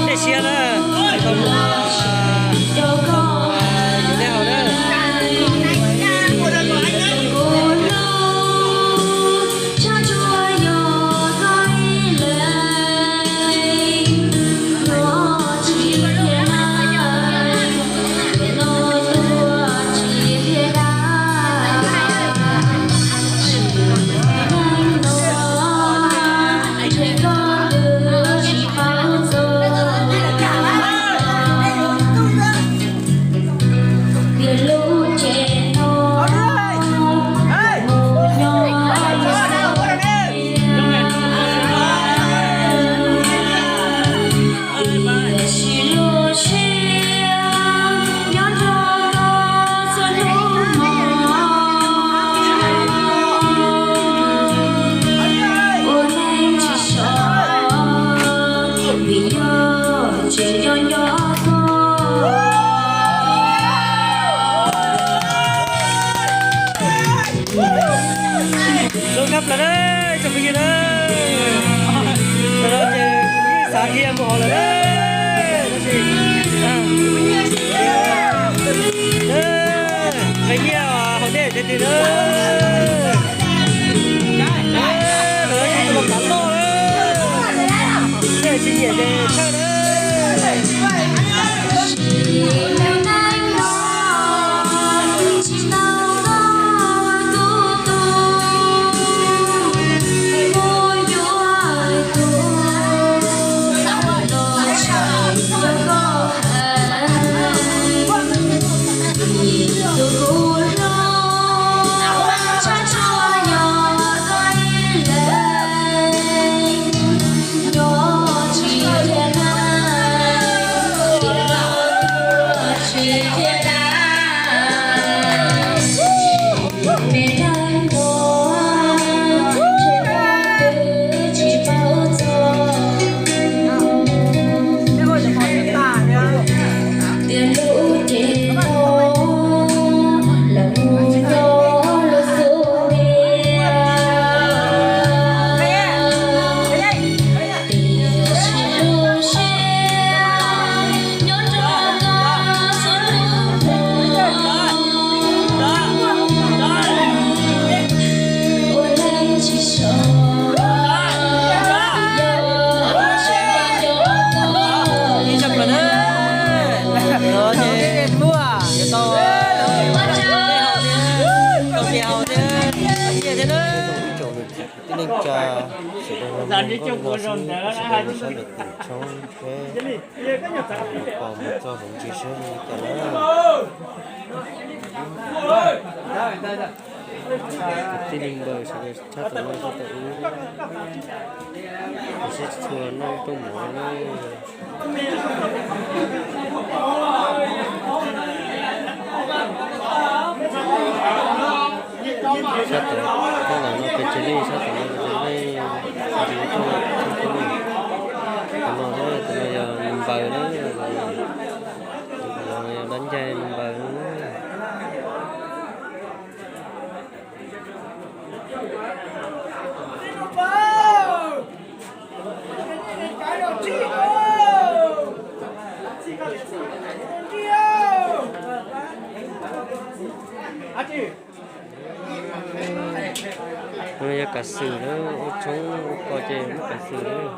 Tej siab na, tau mus yus nej haus na. Zoo nkauj plaws na, tsoom phooj ywg na. Tam no ces xav dhia mus hauv lawm na. Tab sis qee nyiaj haus dej tiag tiag na. Lawv tsis los kav loj na, nej tsis nyiam ces tshawj na. Tib neeg tsa sawv daws los mus nkauj los xwb, sawv daws mus sab nraum tim tshoob thiab mus pom mus txog hauv ntsis seb li cas na. Kwv tij neeg npawg sawv daws tshaj tawm no tshaj tawm ub, sib txhua noj rooj mov na. Sab tod, sab ntawm no pes tsawg leej, sab tod no pes tsawg leej, ntsis rooj tshoob, tus no, tus no yog npawg na, tus no yog dab ncaig npawg na. No yog kav xwm lawm, ua tshoob ua kos ces muab kav xwm lawm.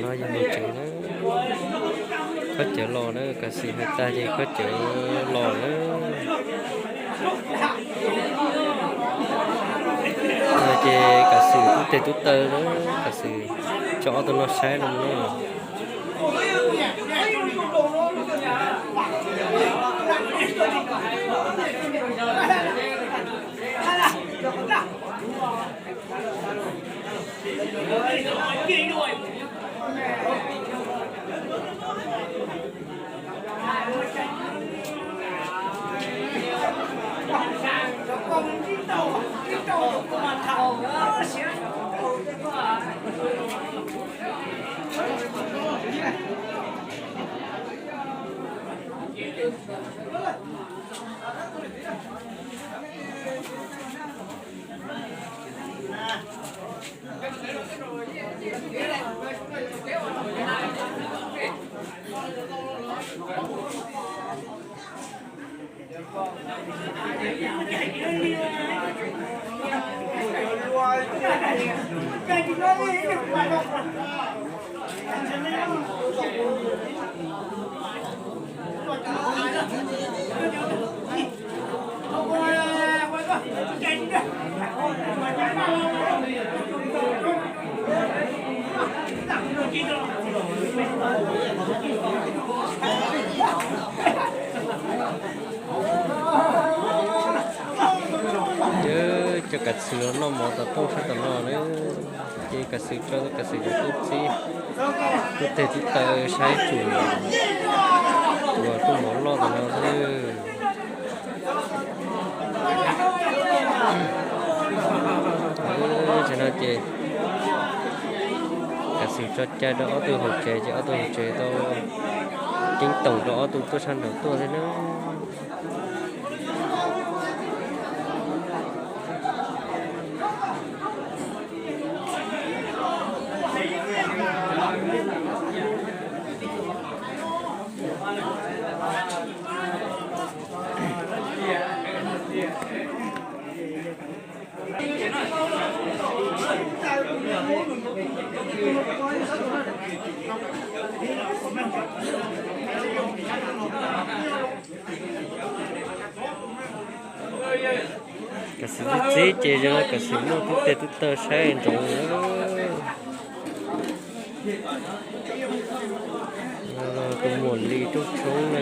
No yog mus tsev na, khob cawv los na, kav xwm hais tag ces khob cawv los na. No ces kav xwm tub tes tub taw na, kav xwm tso ob tug no saib no na. Cov kav xwm los noj mov tom tooj sab tom no na, ces kav xwm tso kav xwm cov tub txib, tub tes tub taw saib tsuas, tsuas tuaj mov loj tom no xwb. Tam no ces kav xwm tso cai rau ob tug hauv tsev ces ob tug hauv tsev tau ceeb toom rau ob tug tuaj sab nraud tuaj thiab na. Kav xwm txib txib ces zoo li kav xwm muaj tub tes tub taw saib ntsoov na. Tus muam li rooj tshoob na.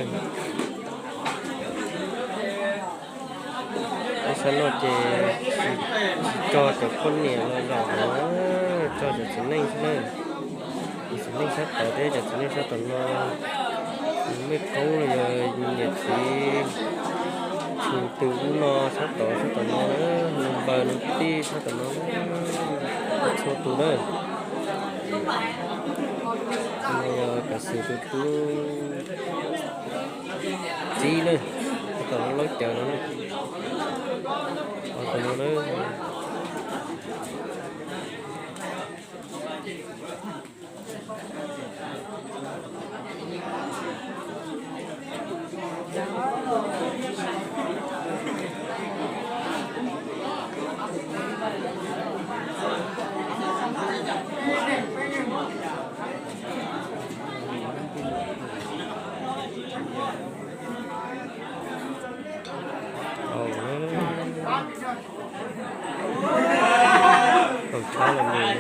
Lub sab no ces tsis cog cov poj niam los zaum hauv, cog cov txiv neej xwb na. Cov txiv neej sab tod thiab cov txiv neej sab tom no, nws mej koob los yog niam txiv tshwm tw ub no sab tod sab tom no, nws npawg nws tij sab tom no, txhua tus na. No yog kav xwm tus tub txib na, tom laub cawv no na, tom no na. Tau tshab los mus.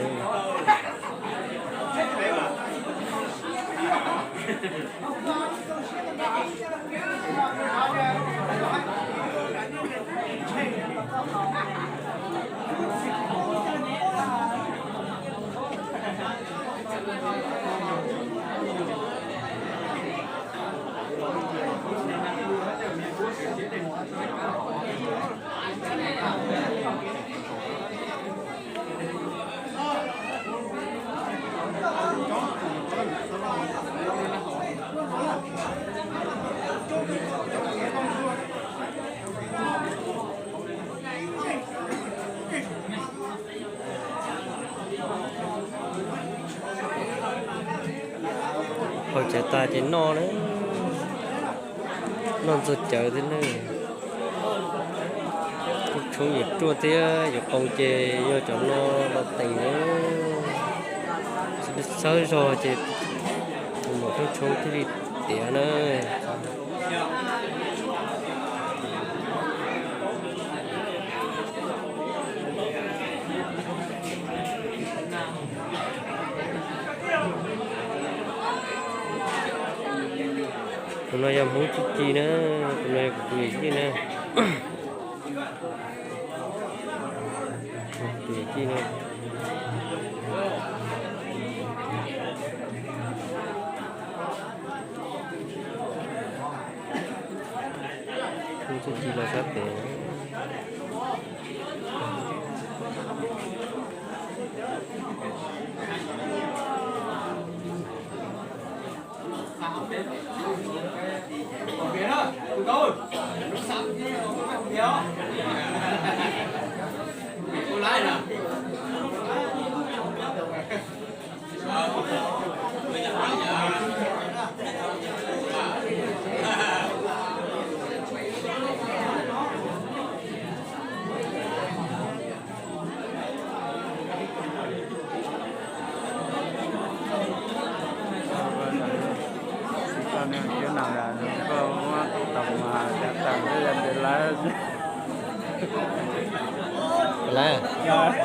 Tsev tas ces noj na, noj ntxuag cawv thiab na. Tshoob yuav ruaj thiab yuav qoo ces yog cov no los teem na. Txhawb zog ces tus maum tshoob tshoob thiaj li tiav na. Tus no yog Hmoob Txuj Ci na, tus no yog kuv tus yawm yij na. Tus yawm yij na. Hmoob Txuj Ci los sab pem. Lawv,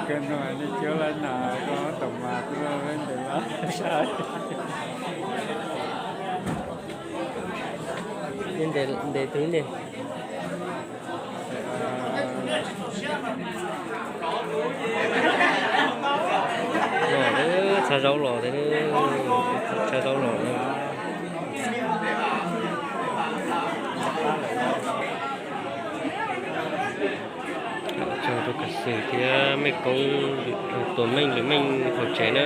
kawg no nej cov lawv na, koj tom mas kuv ntes lawv. Ntes, ntes twg ne? Txhab zaub los, txhab zaub los. Tsaug rau Kav Xwm thiab mej koob, tus meej lwm meej hauv tsev na.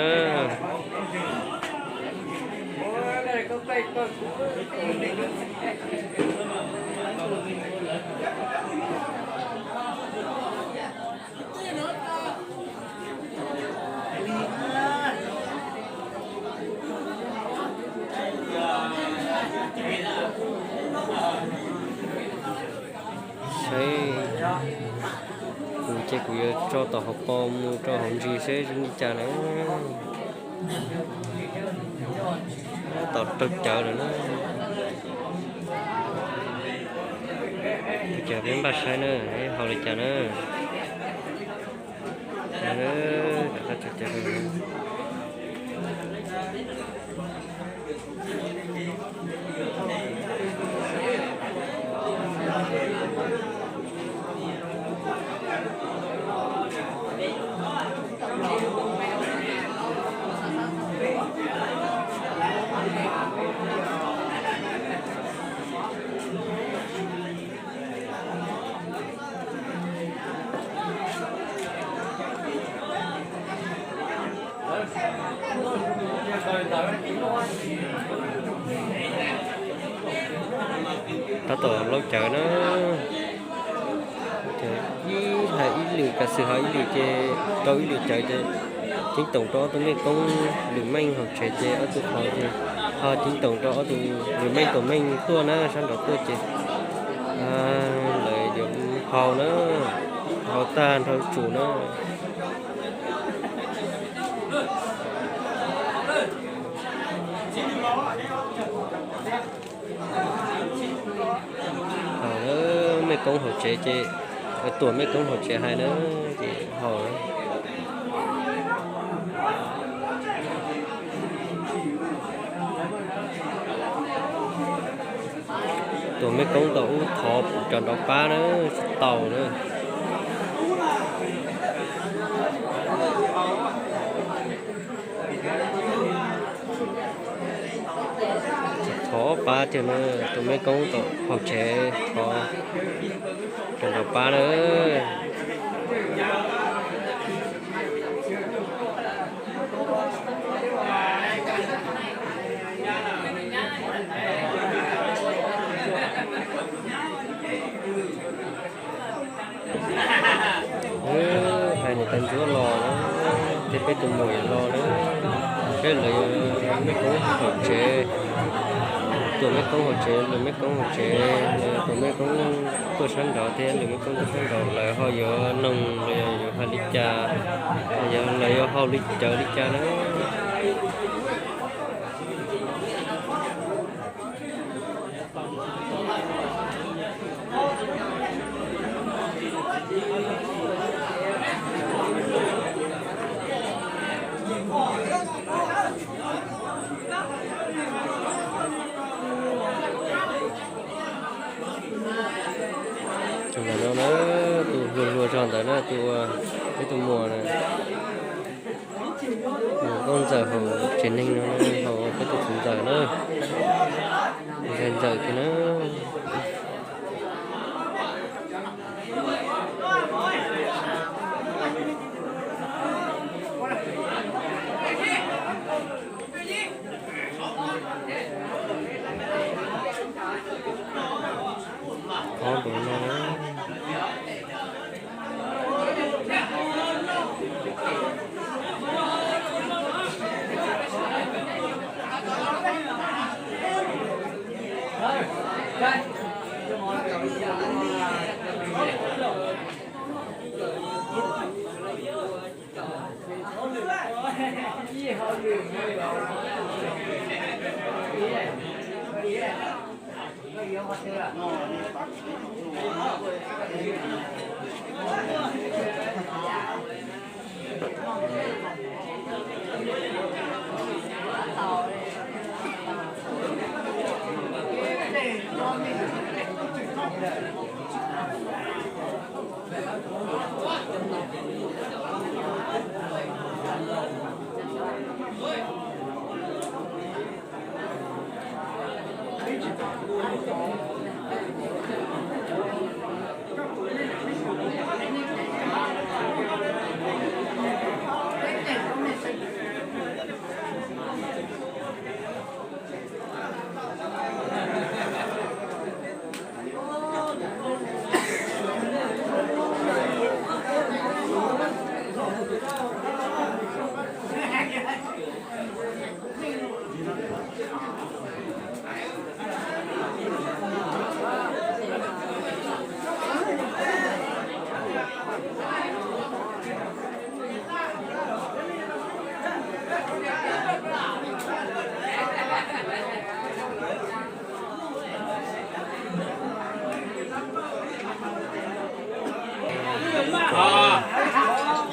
Saib, kuv ces kuv yuav tso tom hauv paus mus rau hauv ntsis seb zoo li cas na. Tom raug cawv lawm na. Ua cas peb npaj saib na, haus li cas na. Tab tom laub cawv na. Ib hais ib lwm, Kav Xwm hais ib lwm ces rau ib lwm cawv ces ceeb toom rau ob tug mej koob lwm meej hauv tsev ces ob tug qhov ces ho ceeb toom rau ob tug lwm meej tus meej tuaj na, sab nraud tuaj ces lawv yuav haus na, haus tag nrho tsum na. Haus na, mej koob hauv tsev ces, tuam mej koob hauv tsev hais na, ces haus na. Tuam mej koob tau ub thov cov nrov pab na, tsis tau na. Thov pab tiag na, tus mej koob tom hauv tsev thov cov nrov pab na. Hais niam tais ntsuab los na. Tus muam yuav los na, peb lawv yuav mej koob hauv tsev, tuam mej koob hauv tsev, lwm mej koob hauv tsev, lwm tuam mej koob tuaj sab nraud thiab lwm mej koob tuaj sab nraud, lawv ho yuav noog los yog yuav hais li cas, los yog lawv yuav haus li cawv li cas na. Tus ntawm no na, tus hluas hluas zog ntawd na, tus ua peb tus muam na. Nkauj ntxawm haus tsev neeg no, haus peb tus txiv ntxawm na, ntxawm ntxawm kiag na. Qhov npaum no na.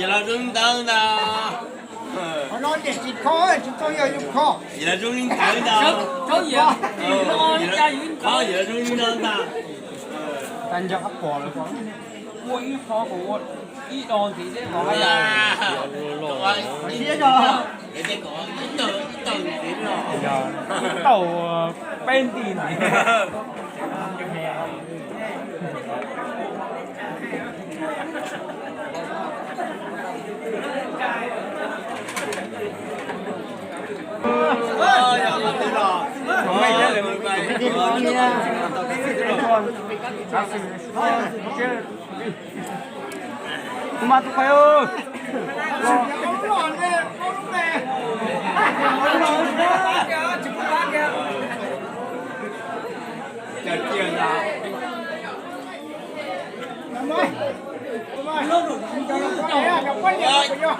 Yog los zoo li ntawd ntag. Qhov no tiam sis kho tsis tau yog yus kho. Yog los zoo li ntawd ntag. Yog los zoo li ntawd ntag. Tag nco qab pom lawm, ua ib qho kom ua ib do ntxiv thiab los haj yam siab no. Ib tawg peb nti ntxiv. Tus mas tus qais.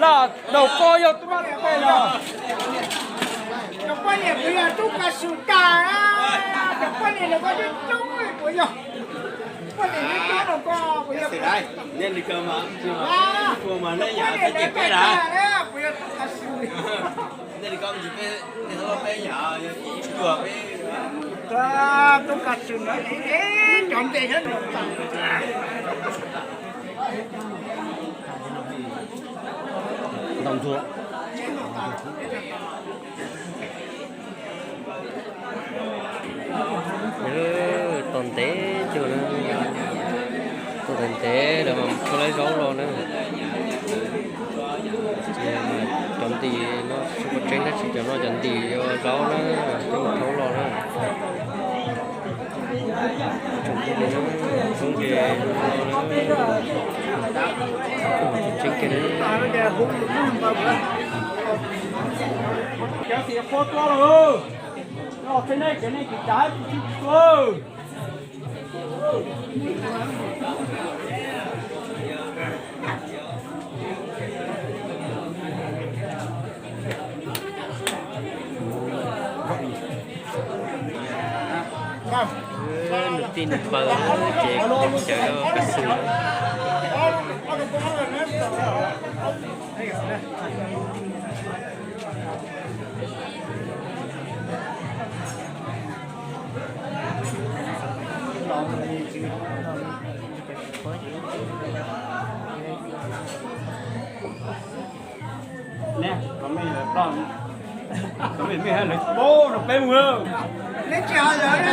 Laj daum ko yog tub mab tus qais los? Cov poj niam kuv yog tub ka su tas, cov poj niam los ko coob coob kuv yog. Poj niam coob coob los ko kuv yog. Poj niam los ko tas, kuv yog tub ka su. Tub ka su no, cov ntes nyob. Ntau ntxuav. Tos ntev cuag na, tos ntev ntev lawm mas mus thauj lawv zaub los na. Cov ntim no tsis paub tseeb tab sis cov no cov ntim yuav zaub na, coj mus thauj los na. Tseeb kiag na. Cov tias qhua tua lawm, los tej nej cov nej tsis cas tsis tua. Nws tij nws npawg ces cawm kav xwm. Neb, cov me lawv ploj, cov me me lawv tsis paub rau peb mus lawm. Neb tsis hais lawv na.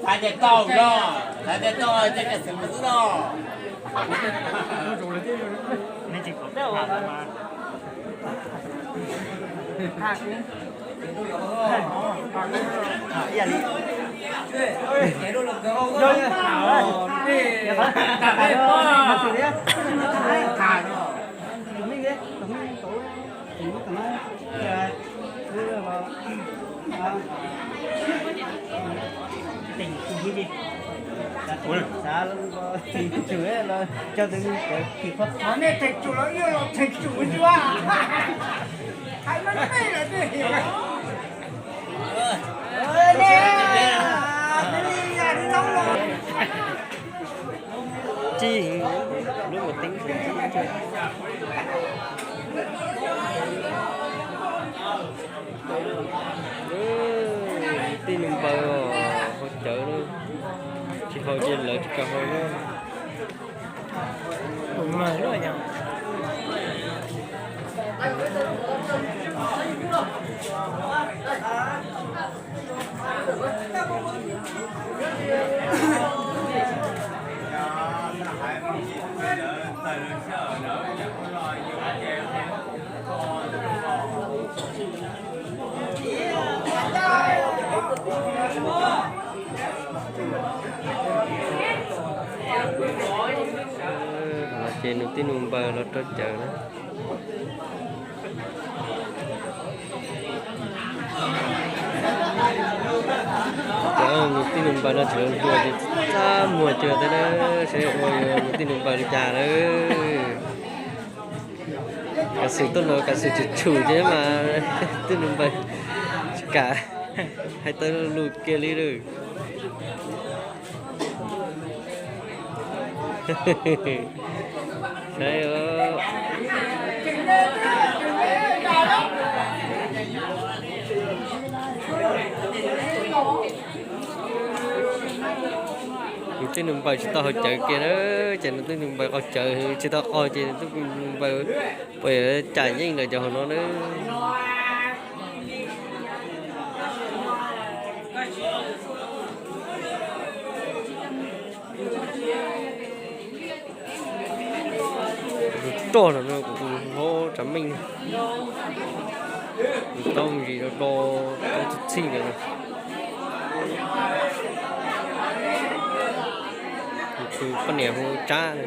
Hais tias tau no, hais tias tau cov cag xwm xwb no. Ua, xav los tis tsum los coj tus me cawv kis qhov nej theem tsum los yuav los theem tsum ua ntsuab. Hais meej meej lawm tiag. Tsis, lub mus teeb tsis. Tij nws npawg haus cawv na, tsis haus ces lawv tsis kam haus na. Ces nws tij nws npawg los rau cawv na. Cov nws tij nws npawg no tseem hluas ces txaj muag cuag thiab na, saib ua nws tij nws npawg li cas lawm. Kav xwm tuaj los kav xwm tshum tshum ces mas tij nws npawg tsis kam hais tau lus kiag li lawm. Saib, nws tij nws npawg tsis tau haus cawv kiag na, ces nws tij nws npawg qaug cawv tsis tau qaug ces nws tij nws npawg puas yuav cam yeej lawv cov hauv no na. Tus roj no kuv hlob Tsav Meej, tus taub ntsis do do, taub txhij txhij ntawd. Tus poj niam hu Tsab.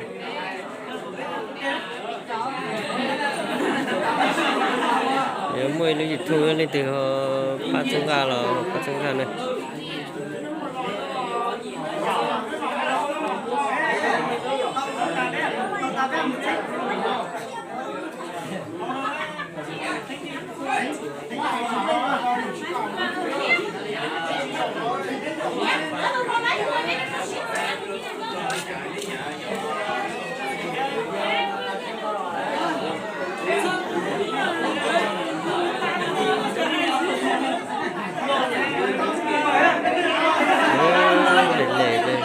Yog muaj ib lub YouTube leej twg ho pab txhawb nqa los pab txhawb nqa na. Lem lem ces,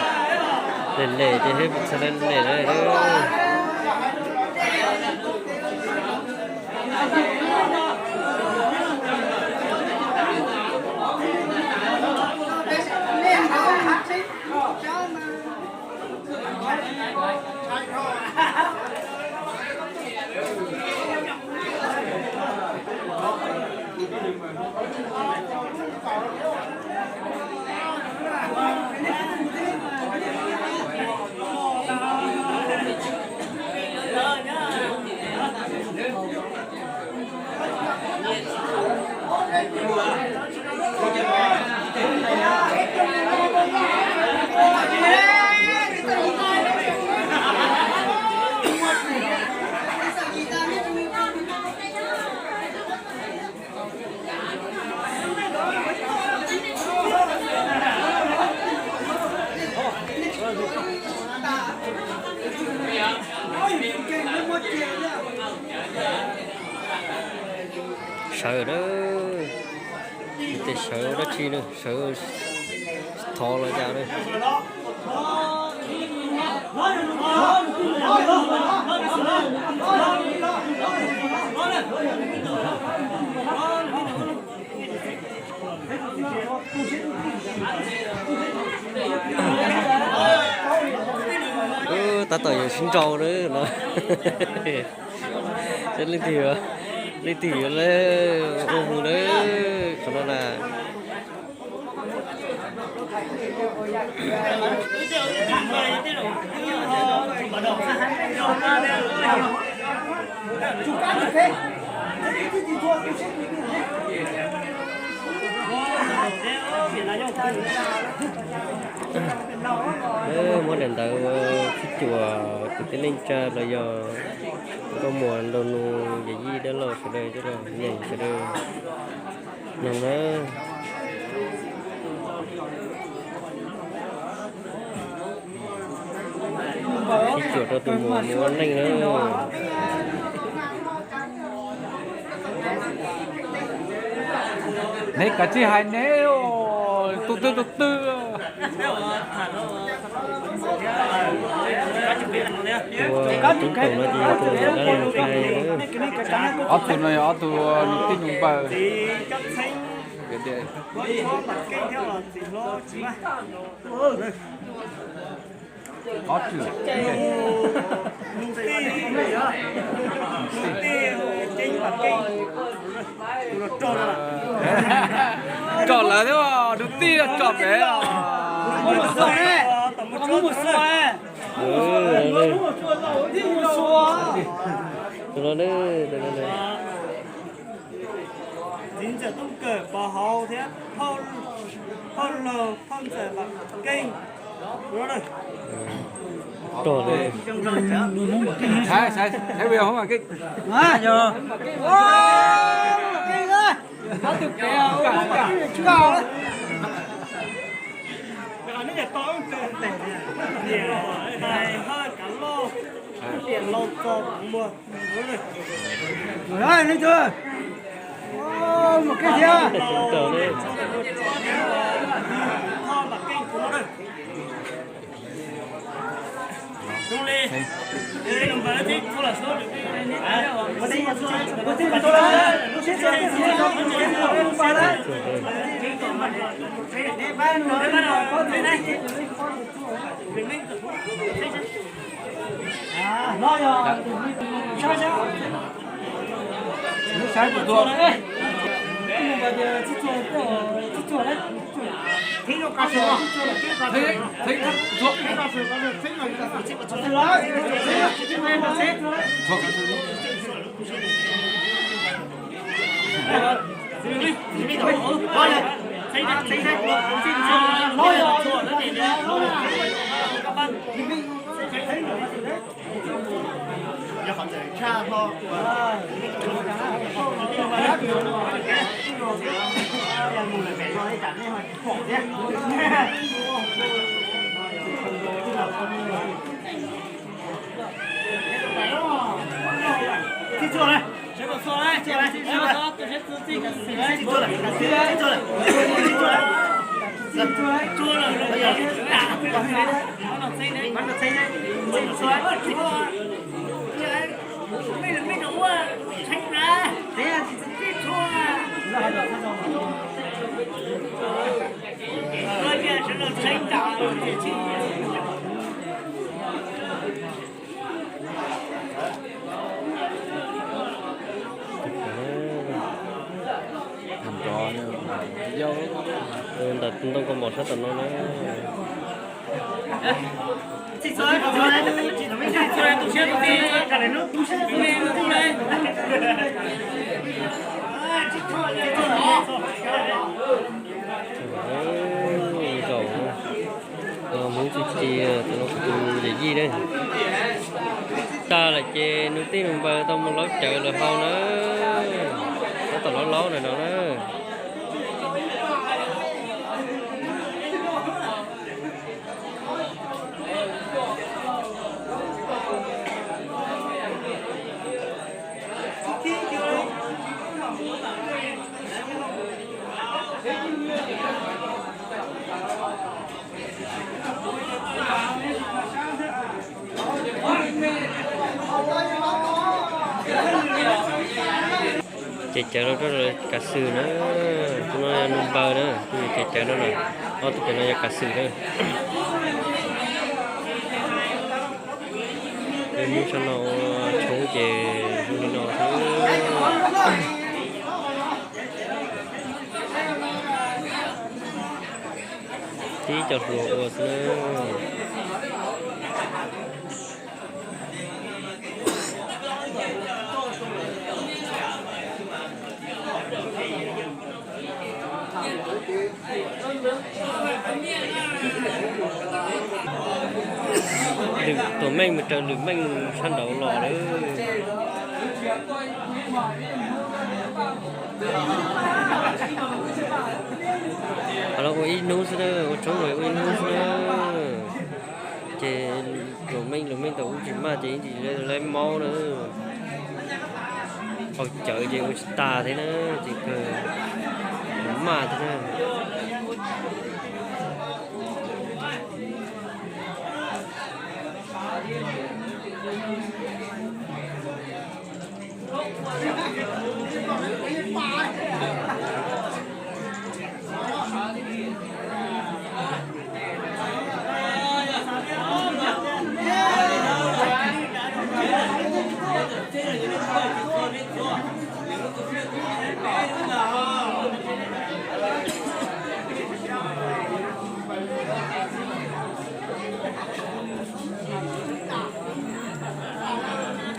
lem lem ces hib txha lem lem na. Sawv dab tsi na, sawv thov los cas na. Tab tom yuav sib nrau na no. Leej twg, leej twg yuav ua mus na, qhov no na. Muab daim ntawv ua txhib cuam kwv tij neej tsa los yog nkauj muam nraug nus yawm yij dab laug sawv daws coj los nyeem sawv daws no na. Txhib cuam rau tus muam mus ua neej na. Neb kav tsij hais neb, tus twg tus twg. Ua tub toom no ces yog tus dab laug Mus Kais. Ob tug no yog ob tug nus tij nus npawg. Ob tug. Tsom lawv thiab, nus tij tsom pem os. Txiv ntxawm Tooj Kawm Pov Hauv thiab phauj laug phauj ntxawm Vam Keej. Ntawm ntoo kaus mom sab tom no na. Zaum no, Hmoob Txuj Ci, tus no kuv tus yawm yij na. Tag lawm ces nus tij nus npawg tau mus laub cawv lawm hauv na. Tab tom laub laub ntawm no na. Ces cawv rau kav xwm na, tus no yog nus npaws na, tus ces cawv rau na, ob tug pem no yog kav xwm na. Mus sab no ua tshoob ces zoo li no xwb. Tib cov hluas ua xwb na. Lwm tuam meej mus raws lwm meej sab nraud los lawm. Qhov no ua ib hnub xwb na, ua tshoob ua ib hnub xwb na. Ces luag meej luag meej tau ub tsis maj ces ib ntsis laib maub na. Qau cawv ces ua tsis tas thiab na, ces kawg maj thiab na.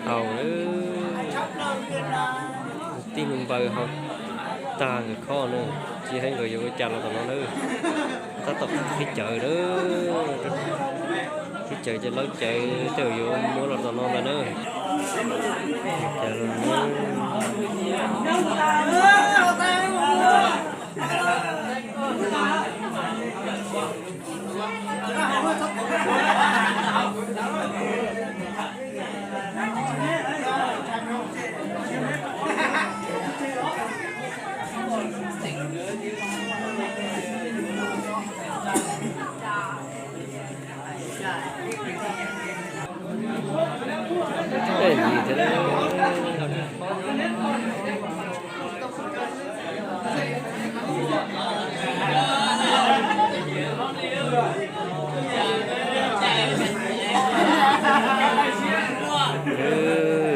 Haus lawm, tib hnub npaws haus tag nkawd khob na, tsis heev nkawd yuav ua cas los tom no na. Tab tom qhib cawv na, qhib cawv ces lawv cawv tej yuav muab los tom no ntag na.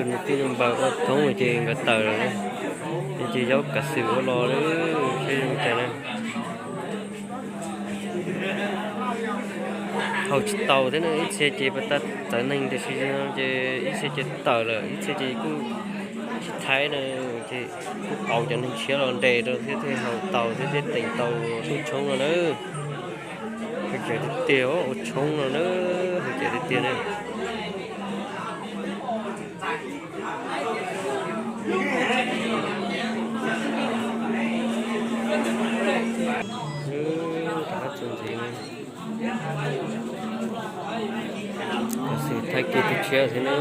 Nws tij nws npawg ua thoob ces nkawd tawm lawm, ces yaub kav xwm ua los lawm, seb zoo cas na. Haus tsis tau thiab na, ib txhia ces pas tas txawv neeg tiam sis ces ib txhia ces tawm lawm, ib txhia ces kuj tsis thaiv na, ces kuj pauv cov neeg tshiab los nres rau thiab thiaj haus tau thiab thiaj teem tau tub tshoob no na. Hwj chim tiag tiag ua tshoob no na, hwj chim tiag tiag na. Rov qab txuas ntxiv, tam sim thaij kiag tus tshiab xwb na.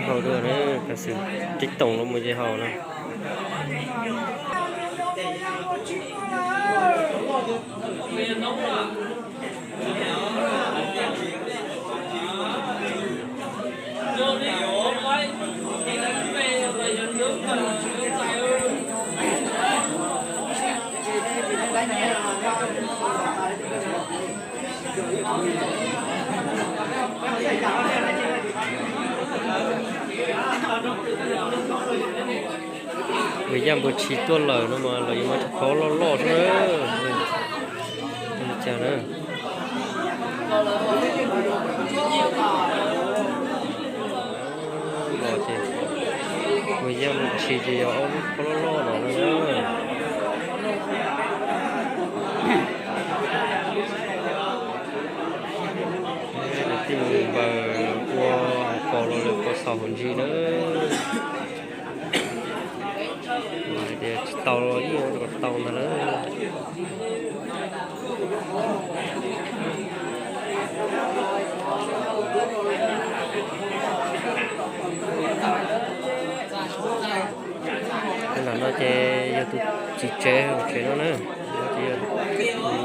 Haus dua na, kav xwm tib toom los mus ces haus na. Npus yaj npus tshis tuaj lawm no mas lawv yuav muab cov qhov loj loj xwb na. Li cas na. Los ces npus yaj npus tshis ces yog ob lub qhov loj loj no na. Lawv tij npaws ua hauv paus los lawv puas xaus hauv ntsis na. Hais tias tsis tau los yeej ua kom tau ntag lawm. Ntawm no ces yog tus txiv tsev hauv tsev no na, ces yog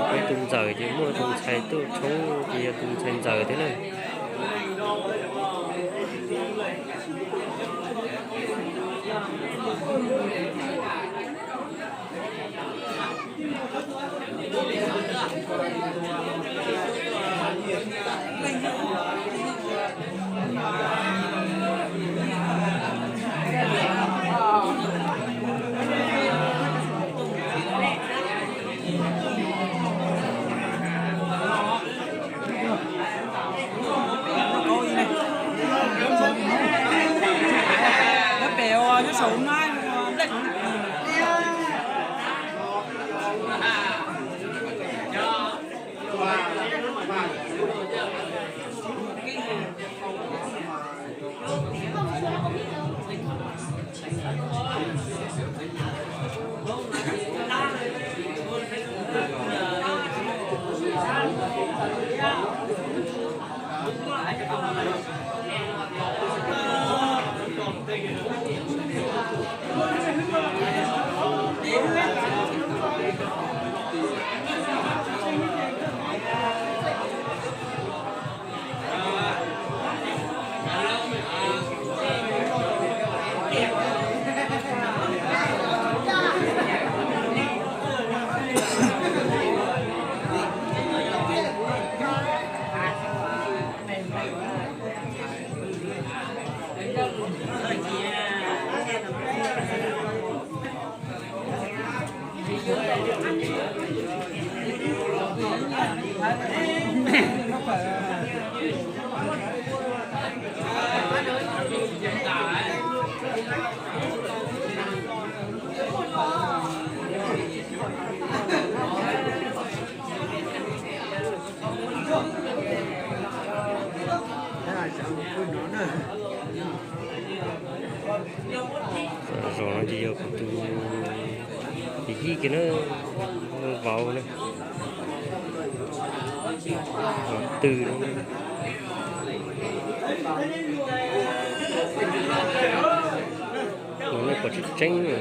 peb tus ntxawm ces muaj tus ntxhais tuaj tshoob ces yog tus ntxhais ntxawm thiab na. Zos no ces yog kuv tus yij kiag na, vauv na, vauv twg no. Los nej pom tseeb tseeb na.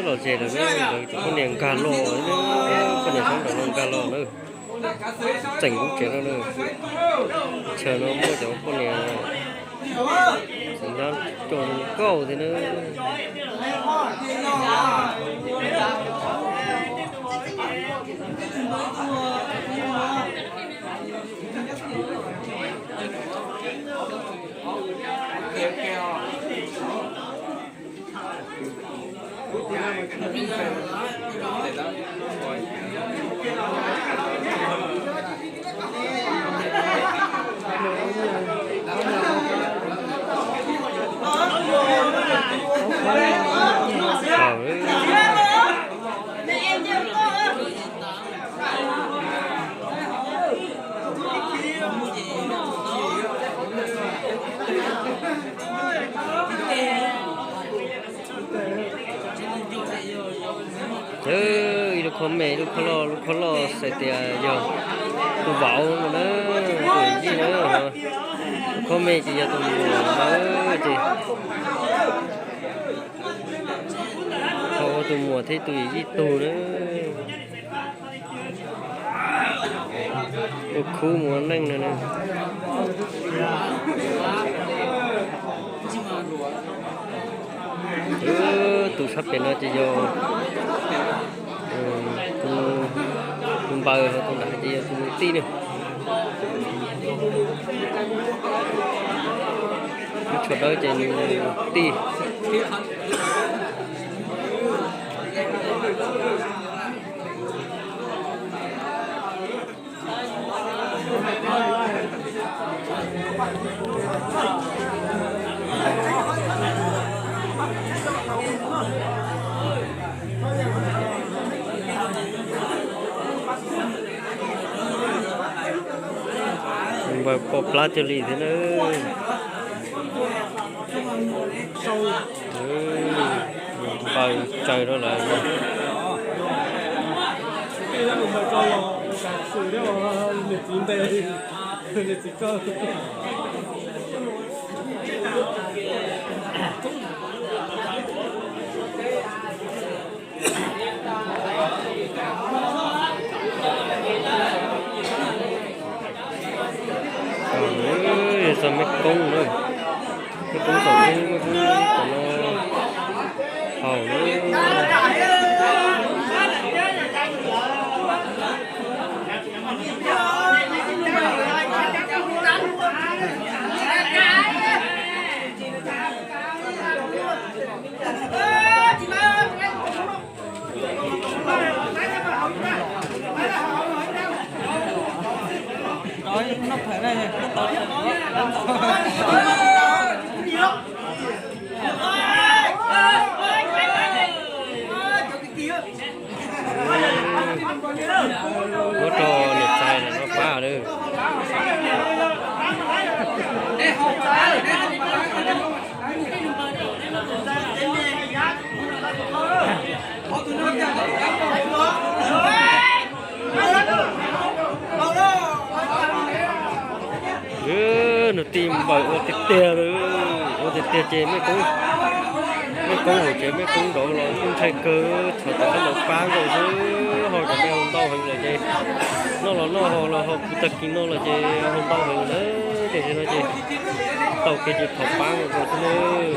Los ze lawm, lawv cov poj niam nkag los, poj niam sab nraud no nkag los na. Tseem lub tsev no na, chaw no muaj cov poj niam txiv nyab coj nkauj thiab na. Ib lub khob me, lub khob loj, lub khob loj xav tias yog tus vauv no na, tus yij na. Lub khob me ces yog tus muam na, ces ho ua tus muam thiab tus yij tug na. Ua khub mus ua neej no na. Tus sab pem no ces yog tus npawg, ho tus nram ces yog tus tij na. Lub tsho dawb ces nws tij. Npawg pom plab cuag li thiab na. Npawg tsaws rau lawm. Txog mej koob na, mej koob tom ub, mej koob tom no haus na. Muab rau niam tais lawm no pab lawm. Nws tij npawm ua tiag tiag lawm, ua tiag tiag ces mej koob, mej koob hauv ces mej koob nraud los kuj ntshai kawg, thov tom qab ntawd pab nkaus xwb, ho cov me hau ntau heev lawm ces noj los noj, haus los haus, puv tag kis no los ces hau ntau heev lawm, ces no ces tau kev ces thov pab nkaus xwb nawb.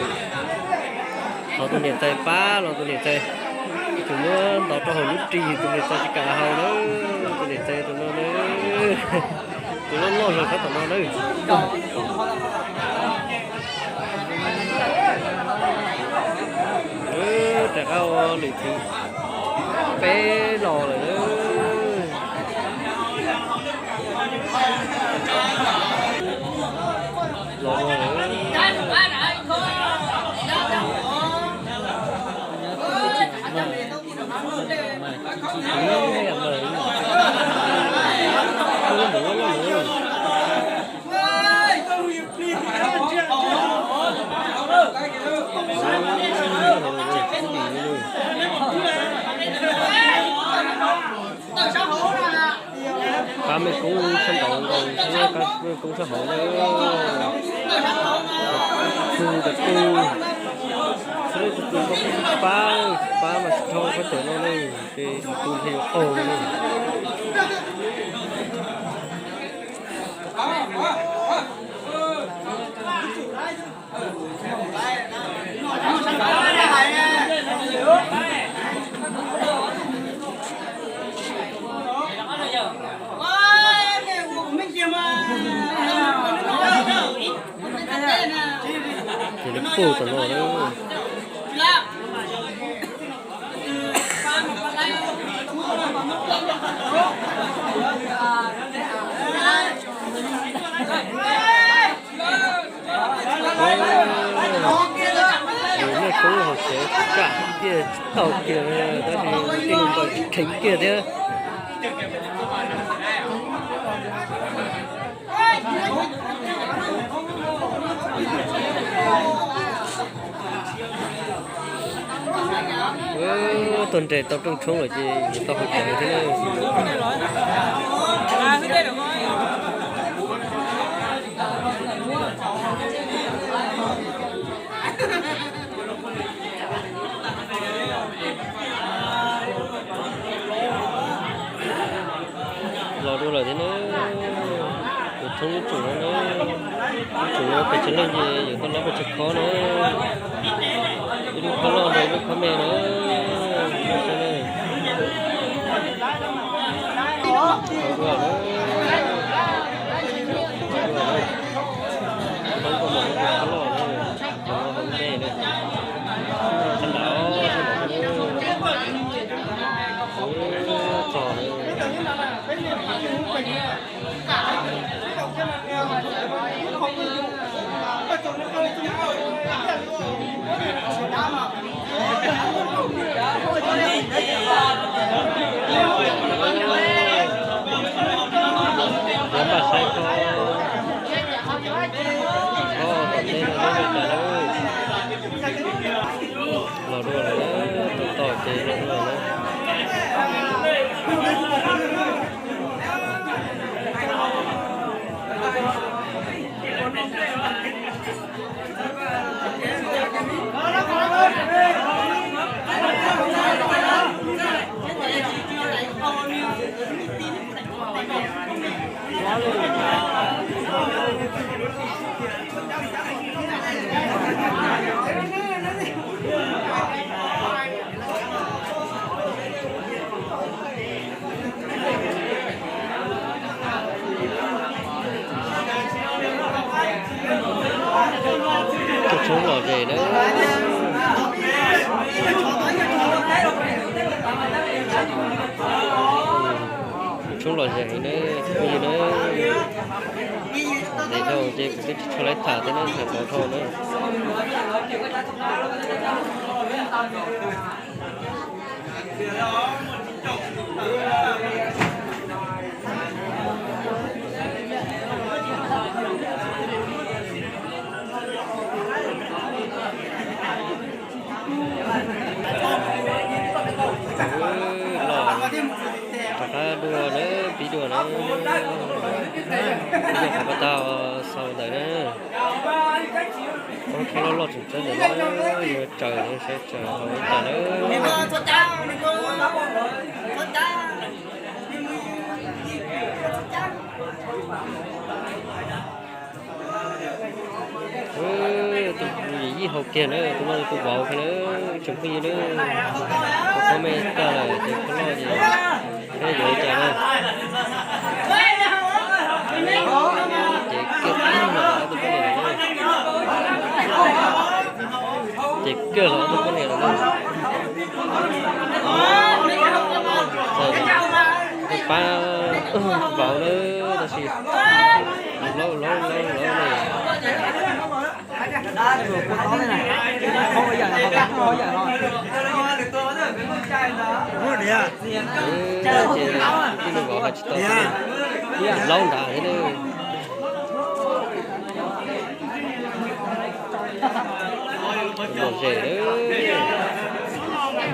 Thov tus niam tais pab los tus niam tais tseem muab ntov rau hauv lub ris, tus niam tais tsis kam haus na, tus niam tais tus no na, tus loj loj zog sab tom no na. Rov qab ua lwm thwv peb los lawm. Los ua lawm. Pab mej koob sab nraud nkaus thiab, pab mej koob sab hauv na. Txhua tus, txhua leej txhua tus nkaus pab, pab mas tsis dhau koj cawm no na, ces tus ntshe yuav qaug no na. Ces lawv puag tom no na. Tau kiag, tab sis tej nkaus tsis kheev kiag thiab. Tuaj nres tau rooj tshoob lawm ces yuav tau hau cawv thiab na. Los dua lawm thiab na. Tus thoob ib tsum no na, ib tsum no pes tsawg leej ces yuav tuaj lob pes tsawg khob na. Ib lub khob loj ntawm ib lub khob me na. Saib na. Khob dua na. Khob dua na. Khob loj na. Cov no hauv me na. Sab nram, sab nram na. Txog na. Los dua lawm, tus tom ces los dua lawm. Tus tshoob lom zem na. Tus tshoob lom zem heev na, phooj ywg na. Ntev dhau ces kuv twb tsis tshua laib tham thiab na, tham tau dhau na. Los rov qab dua na, pib dua na. Pib dua qhov pas tag xaus ntawd na. Ob khob loj loj tseem tseeb ntawm no, yuav tsaws na, saib tsaws hauv ib tag na. Tus yim yij haus kiag na, tus no tus vauv kiag na, tsoom phooj ywg na. Tus khob me tag lawm ces khob loj ces saib yuav ua cas na. Ces kiag los ob tug poj niam lawm na. Ces kiag los ob tug poj niam lawm na. Pab vauv na, tab sis laub laub laub laub ne. Ces tij laug vauv hais tsis tau thiab, laub nrad thiab na. Lom zem,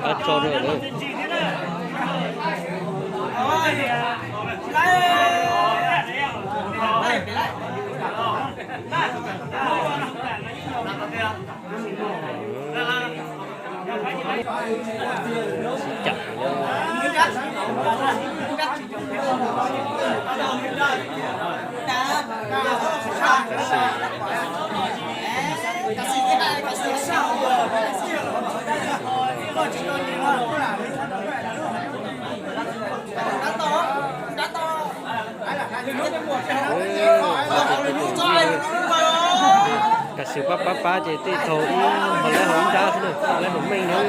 pab tso rau na. Sib cam. Kav xwm pab pab pab ces tej thaum ub ho lawv hauv ib nrab xwb na, lawv hauv meej na.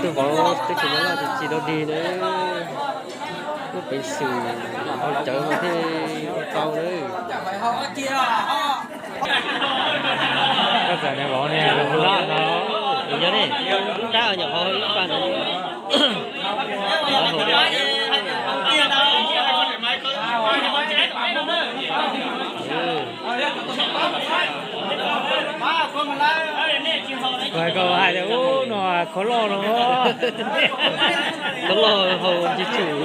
Tus vauv teb chaws Nyab Laj ces tsis dog dig na, lub peev xwm hau cawv mas thiaj ua tau na. Txawm niag vauv niag loj no. Yog ne, lub dab nyuam qhuav lub pa no. Kuv hais koj hais tias ub no khov loj no. Khov loj haus tsis tsum.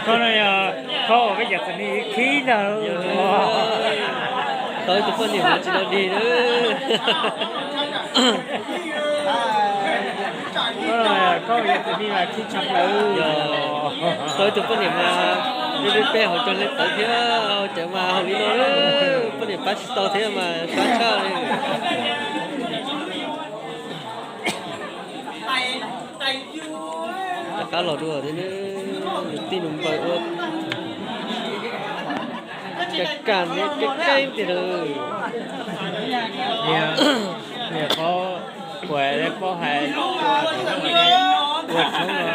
Khov no yog khov uas peb cov txiv neej khib ntag. Tau ib tug poj niam mas tsis tau dig na. Khov yog txiv neej mas khib tshaj plaws. Tau ib tug poj niam mas peb peb peb haus cog le tawv thiab, cov mas haus li no, poj niam pab tsis tau thiab mas sab tshaj li. Rov qab los dua thiab, nws tij nws npawg ua ka ka kaib tiag. Niam paub, kuv paub hais ua tshoob los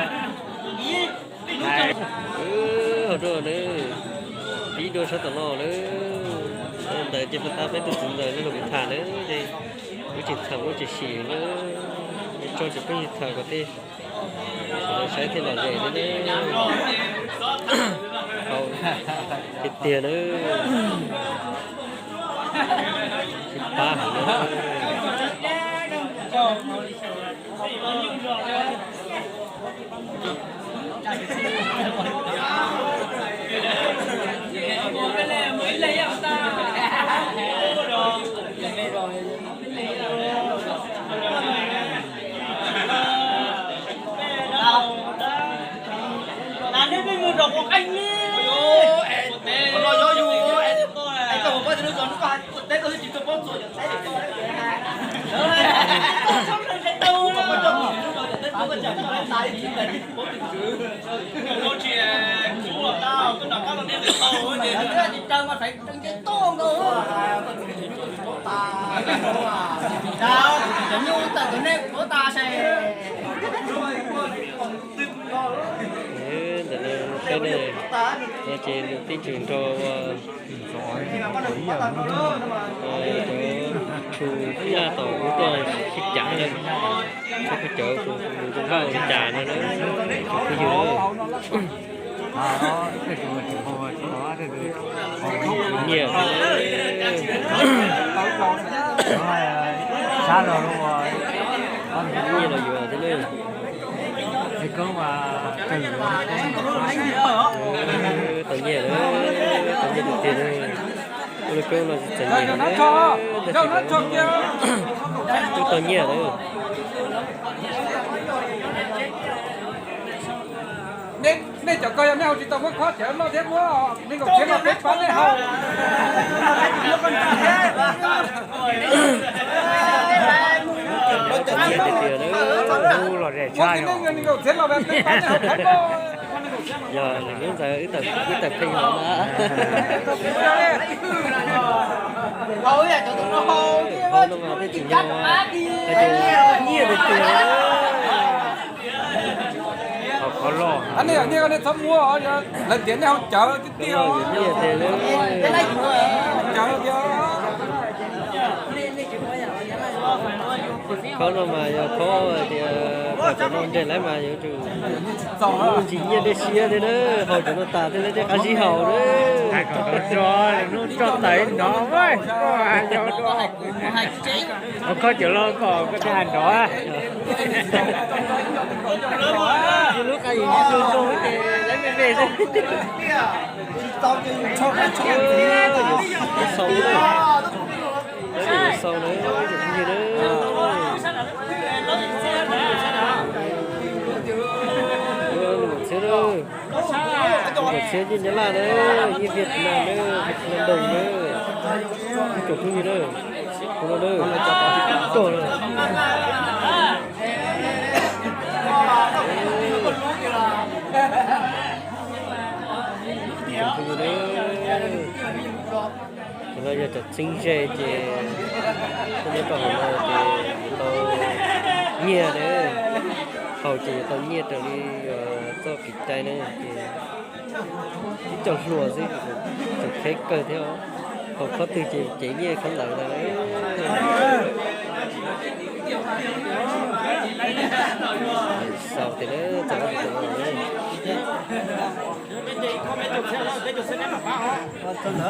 hais. Hauv dua na, pib dua sab tom no na. Ntawd ces pab tab peb tus txiv ntxawm los kuv tham na, ces wb tseem tham wb tseem sim na, tso tseem pheej tham kom tej sawv daws saib thiaj lom zem thiab ne. Tiag tiag na. Tsis pab heev na. Ntawm no peb no ces tib tseem nrog ua cov tsu nyaj tom ub tuaj sib cav na, cov mus zoo nkauj sib cav no na, cov phooj ywg. Nyiaj, nyiaj los yuav thiab ne. Tau nyiaj lawm, tau nyiaj tiag tiag. Ua li koob no tsis txom nyem, tab sis lawv twb tau nyiaj lawm. Nej cov ko yog nej haus tsis tau muab khob cawv noj thiab muab me nkaum txhiab los peb pab nej haus. Tiag tiag, mus mus los zem tshaj yog. Yog lwm hnub ntawd wb tawm pheej hauv na. Hauv no mas peb tsis nyiaj, hais tias nyiaj tiag tiag. Nyiaj nej txhob muab, lawv tias nej haus cawv tiag tiag. Cawv tiag. Khob no mas yog khob hais tias kom cov no nres lawm mas yuav tsum tsis nyiaj dej siab thiab na, haus cov no tas thiaj li dej qab zib haus na. Hais kom tau tso, lwm hnub tso tawm ib nov, khob cov loj kom koj thiaj hais nrov. Lub qab zib zoo zoo ces lawv me me xwb. Sau na, sau na, txhiab na, txhiab yeej Nyab Laj na, yeej Vietnam na, Vietnam đồng na, ib tsoom phooj ywg na, kuv no na, tog na. Qhov no yog cov txheeb ze ces tuaj nyob rau hauv no ces yuav tau nyiaj na, haus ces yuav tau nyiaj raws li txoj kev cai na ces ib co hluas xwb, tseem qheb kawg thiab, haus khob twg ces cev nyiaj khob ntawd ntag. Sau tias lawv txog ob tug no.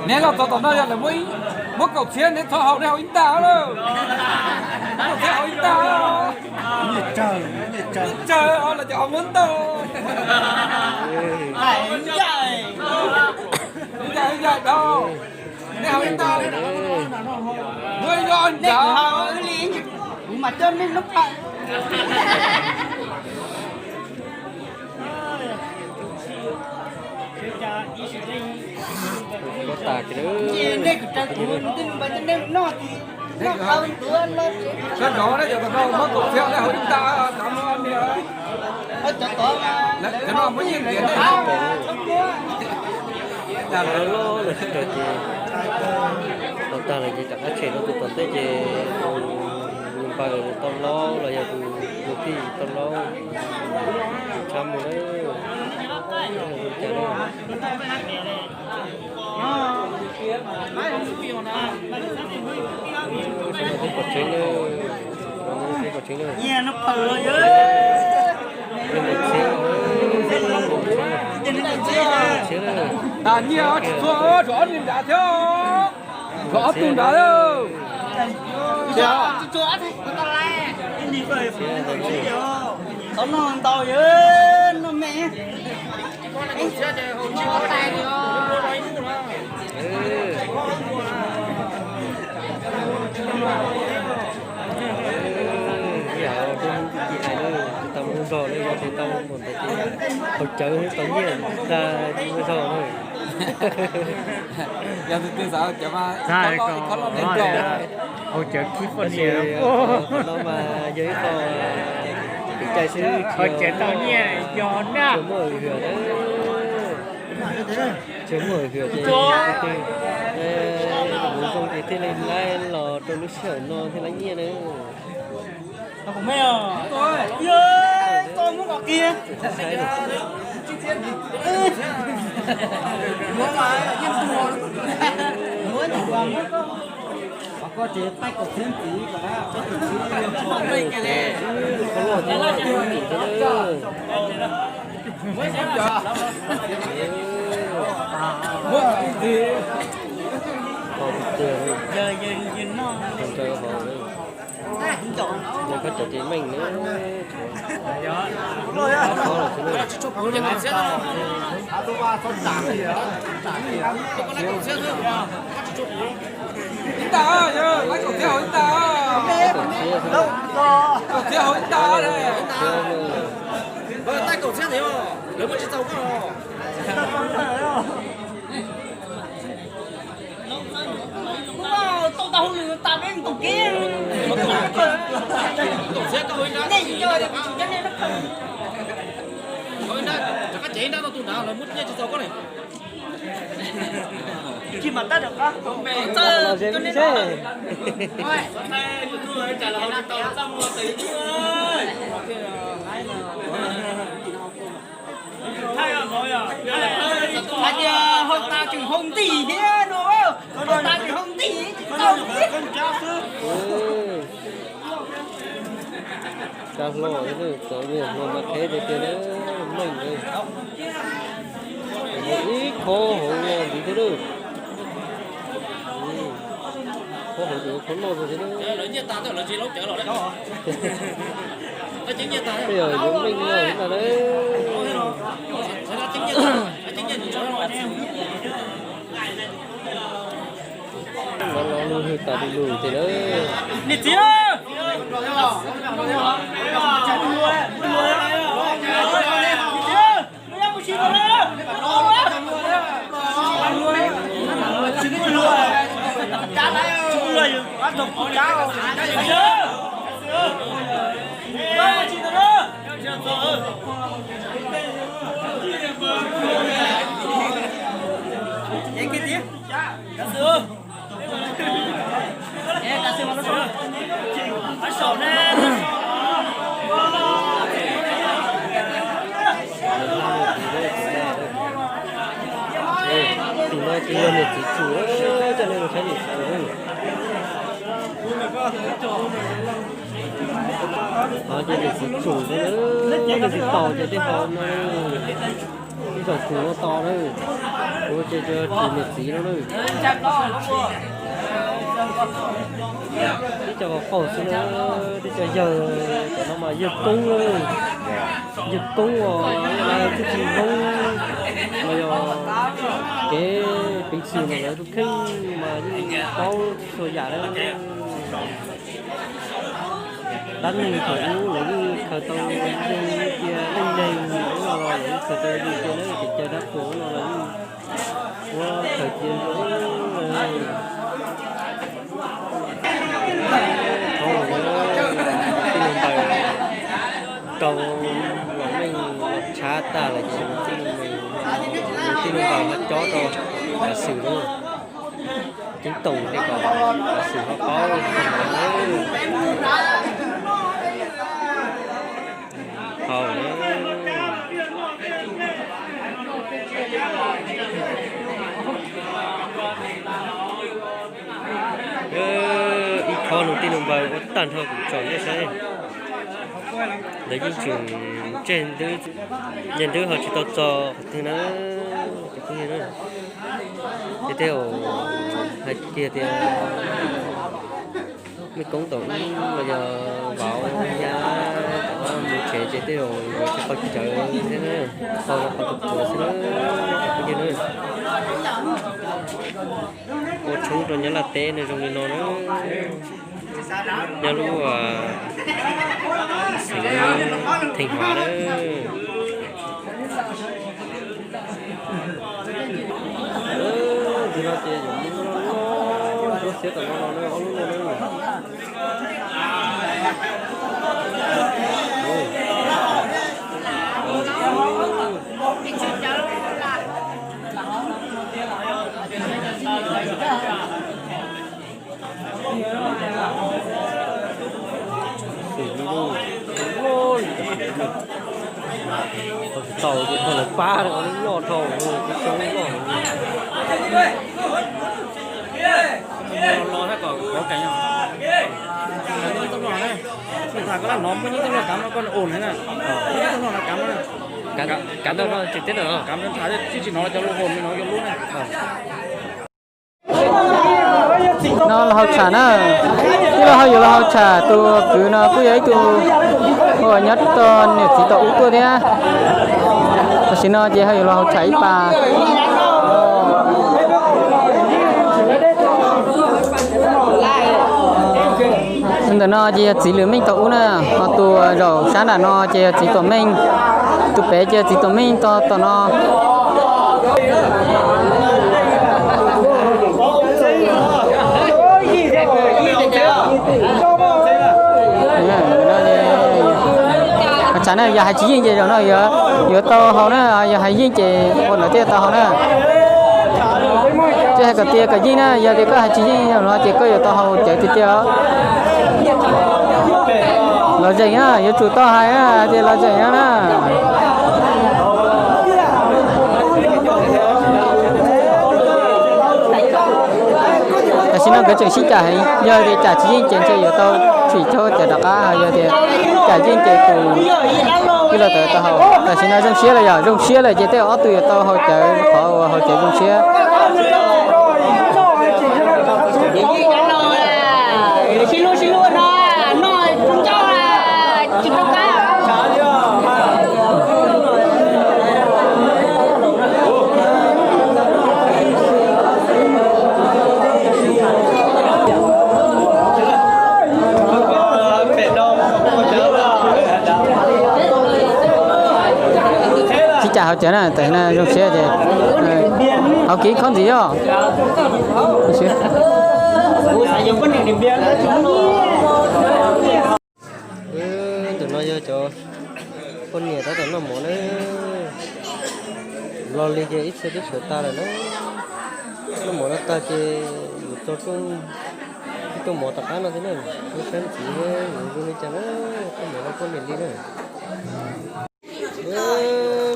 Neb los txog tom no yog lawv muab kaum txhiab neb txhob haus, neb haus ib ntaj lawm. Kaum txhiab haus ib ntaj. Tsawg os, lawv cov haus muab ntau. Ib ntaj ib ntaj dhau. Neb haus ib ntaj, muab ib ntaj nrad. Kuv mas coj nej lub phaw. Koj tas kiag lawm. Koj nrov na, cov tom no muab kaum txhiab neb haus ib ntaj, cov no muab nyiaj ntiav neb haus. Cas lawv loj lawm sawv daws ces tau tag lawm ces rov qab tshem rau tus tom ntej ces tus npawg tau laub los yog tus kwv tij tau laub tshab mus lawm. Pom tseeb lawm, pom tseeb lawm. Txiav lawm. Tas nyiaj tsis txhua, tshuav ob tug nrad thiab. Tshuav ob tug nrad. Qhov no ntau, noj me. Ib yam li tsis tau mus nrog lawv, yog tsis tau mus ntawd ces haus cawv tau nyiaj tag mus zog na. Yog tus twg xav haus cawv mas haus cawv khib poj niam no mas yog ib qho kev cai xwb, haus cawv tau nyiaj yog na. Tsis muaj hwm hwm na. Tsis muaj hwm hwm ces tus twg mus zoo ces thiaj li laib los rau lub sij hawm no thiaj laib nyiaj na. Koj cov ces meej na. Ib ntaj, kaum txhiab haus ib ntaj. Kaum txhiab haus ib ntaj. Lawv muab tsis txaus koj. Tau tau hauj lwm tas peb mus tom kev. Nej tsis nco tias kuv tsis nco nej lub phaw. Rov qab cev ib nrab rau tus nrad, lawv muab nyiaj tsis txaus koj ne. Tsis mas tab rov qab. Txawj coj nej lub phaw. Hais tias haus tas tseem haus ntim thiab no, haus tas tseem haus ntim tsis tau thiab. Tsa hlo thiab, cov niag hluas mas qheb tiag tiag na, meej na. Ib qho hauv no ntxiv thiab na. Qhov hauv ces qhov loj tiag tiag na. Tej yog yuav meej no ntag na. Los los lug hwj tas du lug tiag na. Niam txiv, Ces yog niam txiv tsum, coj nej mus saib niam txiv tsum. Ces niam txiv tsum, niam txiv taus ces tej haus no, ib zaug tsum no tos na, kuv ces tsis niam txiv no na. Tib co qaug xwb na, tib co yawg, cov no mas yawg koob na, yawg koob os, txuj ci Hmoob los yog kev peev xwm no lawv tus kheej mas yeej paub txhua yam na. Dab neeg thaum ub lawv yeej khaws tau zoo li tias leej neeg no los lawv yeej khaws tau zoo li tias na, ces cov dab qhuas no los yeej muab khaws cia zoo. Thaum ub tij laug Npaws rau los meej los tshav tag lawm ces tij laug Npaws ho cob rau Xwm na. Ceeb toom tej kom Xwm ho paub. Hau, ib qho nws tij nws Npaws ua tag nrho kuv tsom nej saib. Lawv yeej tseem tseg ntwb, yawg ntwb ho tsis tau txog qhov twg na. Ces tej zaum hais kiag tias mej koob tau los yog vauv nyab mus tsev ces tej zaum yuav tsis tau cawv thiab na, tau los qhov tus puav xwb na, cov phooj ywg na. Ua tshoob rau nyob Laj teb no zoo li no na. Nyob lub xeev Theej Huav na. Ntawm no ces yuav muab lub xiab tom no no na, ob lub no na. Tsis tau ces koj los pab loj dhau, xyoob loj. Los los thiab kom kov kev os. Koj hnov muaj ib tug loj kav no, koj ua na. Kav no tsis teb no, kav no tham tsis tsis hnov cov lus hos no cov lub na. No los hauv tsham na, tij laug ho yuav los hauv tsham, tus kwv no kuj yog ib tug uas nyob tau niam txiv tom ub tuaj thiab. Tam sim no ces ho yuav los hauv tsham ib pas. Ntawm no ces yog txiv Lwm Meej tom ub na, ho tus zaum sab nram no ces yog txiv Tuam Meej, tus pem ces yog txiv Tuam Meej tom tom no. Hauv tsham na, yog hais tsis yeej ces zaum no yuav tau haus na, yog hais yeej ces ua ntawd thiaj tau haus na. Tsis hais kom tias kom yeej na, yog tias koj hais tsis yeej zaum no ces koj yuav tau haus cawv tiag tiag. Los zeem na, yuav tsum tau hais na, tias los zeem no na. Tam sim no nkawd tseem sib cam heev, yog tias cam tsis yeej ces ntshe yuav tau tsim txog cawv rov qab, yog tias cam yeej ces tus tij laug tawv tau haus. Tam sim no zoo siab lawm yog zoo siab lawm ces tej ob tug yuav tau haus cawv, qhov uas haus cawv zoo siab. Tsis cas haus cawv na, tam sim no zoo siab ces haus kiv khob ntxiv os. Ntawm no yog cov poj niam tab tom noj mov na. Los li ces ib txhia twb sawv tas lawm na. Noj mov no tag ces mus txog rooj, rooj mov tom qab no thiab na. Lub sab ntxiv yuav zoo li cas na, rooj mov no poj niam li na.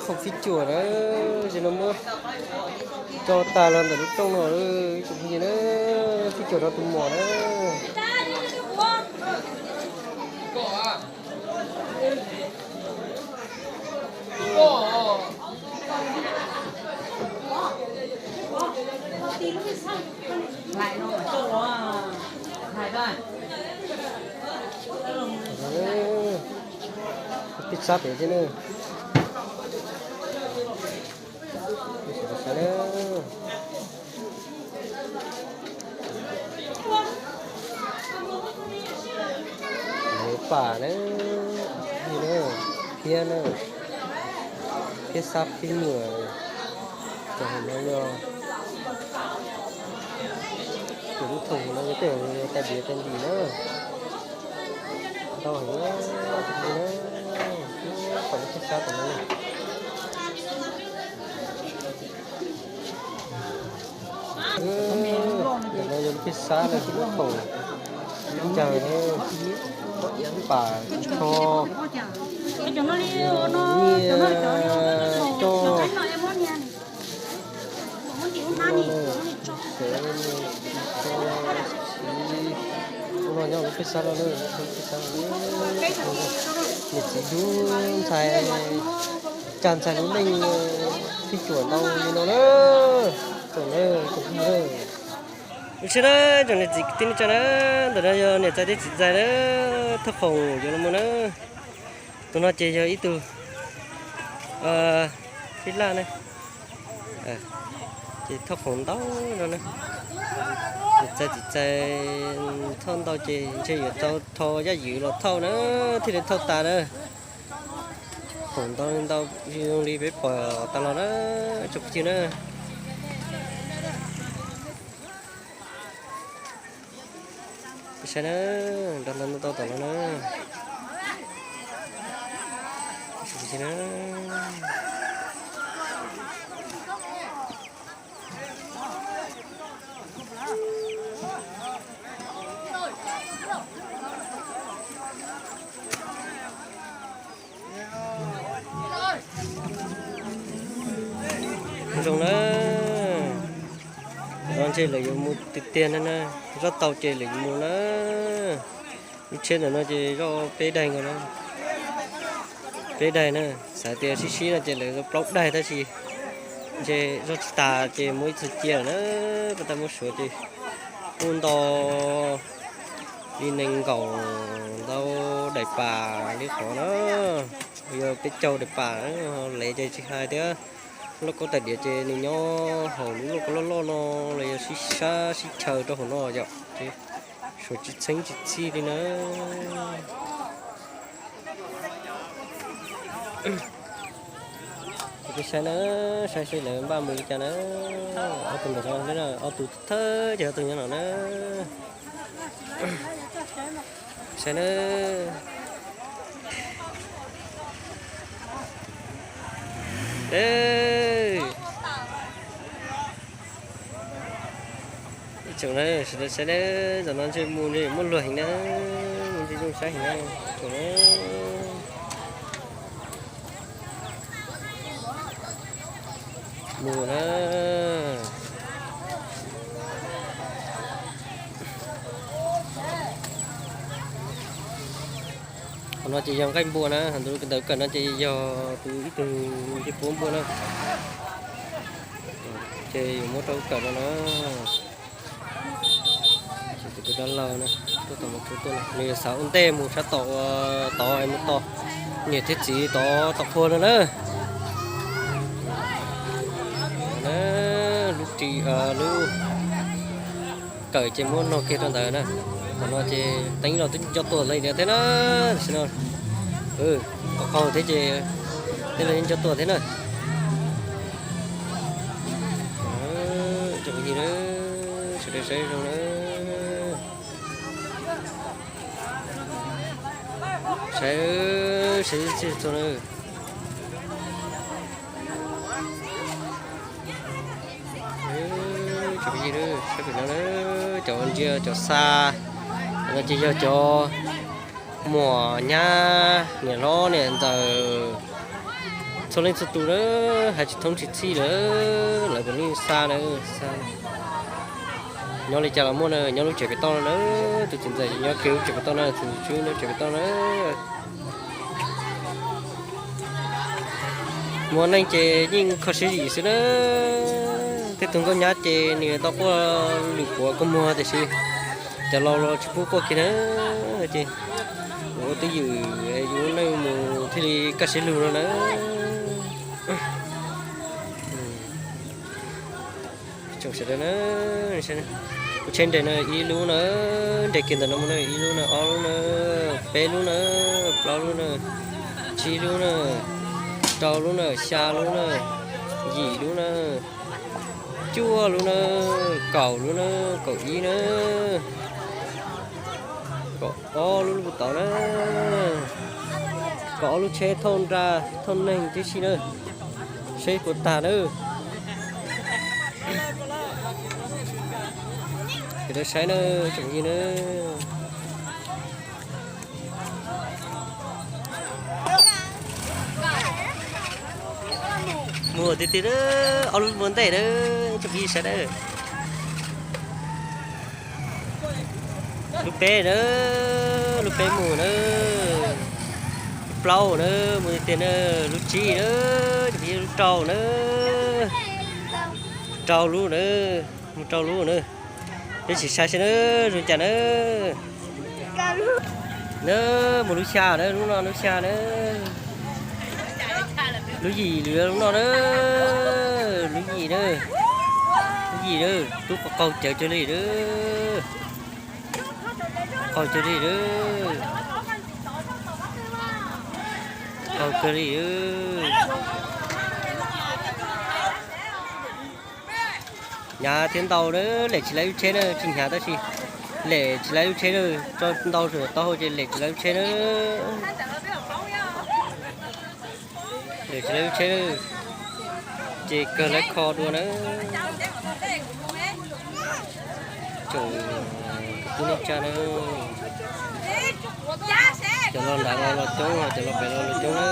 Khoom fij cuam na, ces no muab tso tas los ntawm lub rooj no, ib tsoom phooj ywg na, fij cuam rau tus muam na. Pij sab pem thiab na. Lawv pam na, thiab na, thiab sab thiab muam, cov hauv no yog cov lub thoom no yog tej tais diav tais ntim na. Ntau heev na, pom lub thiab sab tom no na. Ntawm no yog lub thiab sab na, lub thoom, lub ncag na, pam tsho, nyiaj coj. Ua no nyob lub pej xab no na, pej xab no, niam txiv dub ntxhais, cag ntxhais lub neej, fij cuam ntau li no na, tsoom na, tsoom phooj ywg na. Lub tsheb na, tsoom niam txiv kwv tij neej tsa na, ntawm no yog niam ntxawm thiab txiv ntxawm na, thauj khoom yuav los mus na. Tus no ces yog ib tug fij laj na, ces thauj khoom ntau no na. Niam ntxawm txiv ntxawm thauj ntau ces ntshe yuav tau thau yaj ywm los thauj na, thiaj li thauj tas na. Khoom ntau ntau zoo li peb pom tas los na, tsoom phooj ywg na. Saib na, nrog ntau ntau tom no na. Zoo na, no ntshe lawv yuav mus tiag tiag na na, zoj tau ces lawv yuav mus na. Lub tsheb ntawm no ces zoj peb daig nkaus na, peb daig na, xav tias sib sib no ces lawv plaub daig tab sis ntshe zoj tsis tas ces muab ib txhia cia lawm na, pas tas muab suav ces kuj nto li nees nkaum ntau daim pam li qhov na, yog peb caug daim pam, lev ces tsis hais thiab. Lauj kaub tais diav ces nws nyob hauv lub lauj kaub loj loj no los yog sib sab sib chaw rau hauv no yom, ces suav tsis txheeb tsis txhij li na. Peb saib na, saib seb lawv npaj mus li cas na. Ob tug ntawm no, ob tug thawj ces ob tug nyob no na. Saib na. Ib tsoom na, sawv daws saib na, zaum no ntshe mus ntshe muaj luag heev na, mus ntshe zoo saib heev na, tsoom na. Mus na. Qhov no ces yog nqaij npua na, ntawm kawm no ces yog tus ib tug ncej puab npua na. Ces yuav muab rau kawm no na. Ces tus dab laug na, tuaj tom mus tuaj na, nws yuav xav ua ntej mus sab tom, tod es mus tos niam thiab txiv tod tom qhua no na. Lub ris, lub kawm ces muab nog kiag rau ntawd na. Qhov no ces teeb los twb nco tuaj li ntawd thiab na. Tam sim no, qaug qaug thiab ces tej no yeej nco tuaj thiab na. Tsoom phooj ywg na, sawv daws saib zoo na. Saib, saib txog na. Tsoom phooj ywg, saib pem no na, cov ntsia cov xa, no ces yog cov muam nyab niam hlob niam ntxawm Txhua leej txhua tus na, hais tsis thoob tsis txhij lawm, lawv puav leej xa na, xa. Nyob li cas los muaj na, nyob lub tsev pem toj no na, tus txiv ntxawm nyob kiag lub tsev pem toj na, tus tswb nyob tsev pem toj na. Muaj neej ces yeej kho siab zim xwb na. Tej tug nkauj nyab ces nws tau quaj lwm puav kua muag tiam sis cov laus los tsis pub quaj kiag na. Ces ua twj ywm yus lub neej mus thiaj li kaj siab lug no na. Tsoom sawv daws na, kuv tsheb nres no ib lub na, nres kiag ntawm no mus na, ib lub na, ob lub na, peb lub na, plaub lub na, tsib lub na, rau lub na, xya lub na, yim lub na, cuaj lub na, kaum lub na, kaum ib na, kaum ob lub lub puv tod na, kaum ob lub tsheb thauj nra thauj neeg tib si na, seb puas tag na. Sawv daws saib na, tsoom phooj ywg na. Muaj tiag tiag, ob lub npua ntej na, tsoom phooj ywg sawv daws. Lub peb na, lub peb mus na, lub plaub na, mus tiag tiag na, lub tsib na, tsoom phooj ywg, lub rau na, rau lub na, mus rau lub na. Peb sim saib seb na, zoo cas na. Na, mus lub xya na, lub no lub xya na. Lub yim lwm lub no na, lub yim na, lub yim na, tub qaug cawv cuag li na, qaug cuag li na, qaug cuag li. Hnyav thiab ntau na, lem tsis laib lub tsheb na, tsis hnyav tab sis lem tsis laib lub tsheb na, tso ntau taub hau ces lem tsis laib lub tsheb na. Lem tsis laib lub tsheb na, ces kawg lawv kho dua na. Tsoom kwv tij neej tsa na, cov los nrad los los coob, cov los pem los los coob na.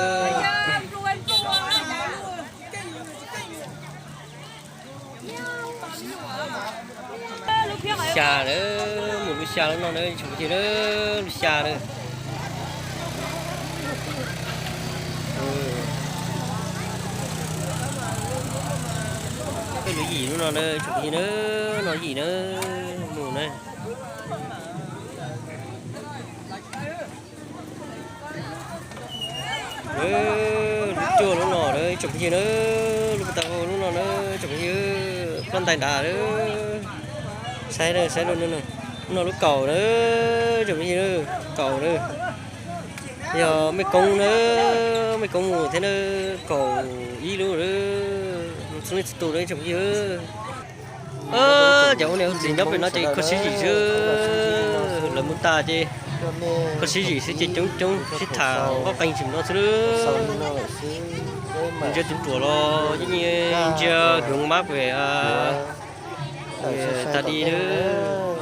Lub xya na, mus lub xya lub no na, tsoom phooj ywg na, lub xya na. Peb lub yim lub no na, tsoom phooj ywg na, no yim na, mus na. Lub cuaj lub no na, tsoom phooj ywg na, lub puag ta lub no na, tsoom phooj ywg, ploj ntais nrad. Saib na, saib lub no, lub no lub kaum na, tsoom phooj ywg, kaum na. Yog mej koob na, mej koob mus thiab na, kaum ib lub na, txhua leej txhua tus na tsoom phooj ywg. Cov ua niam ua txiv nyob pem no ces kho siab zim xwb, lawv mus tas ces kho siab zim xwb ces coob coob sib tham qoj qees tsis no xwb. Ntsia tus ruam los yeej ntsia hwv mab pem tas li lawm.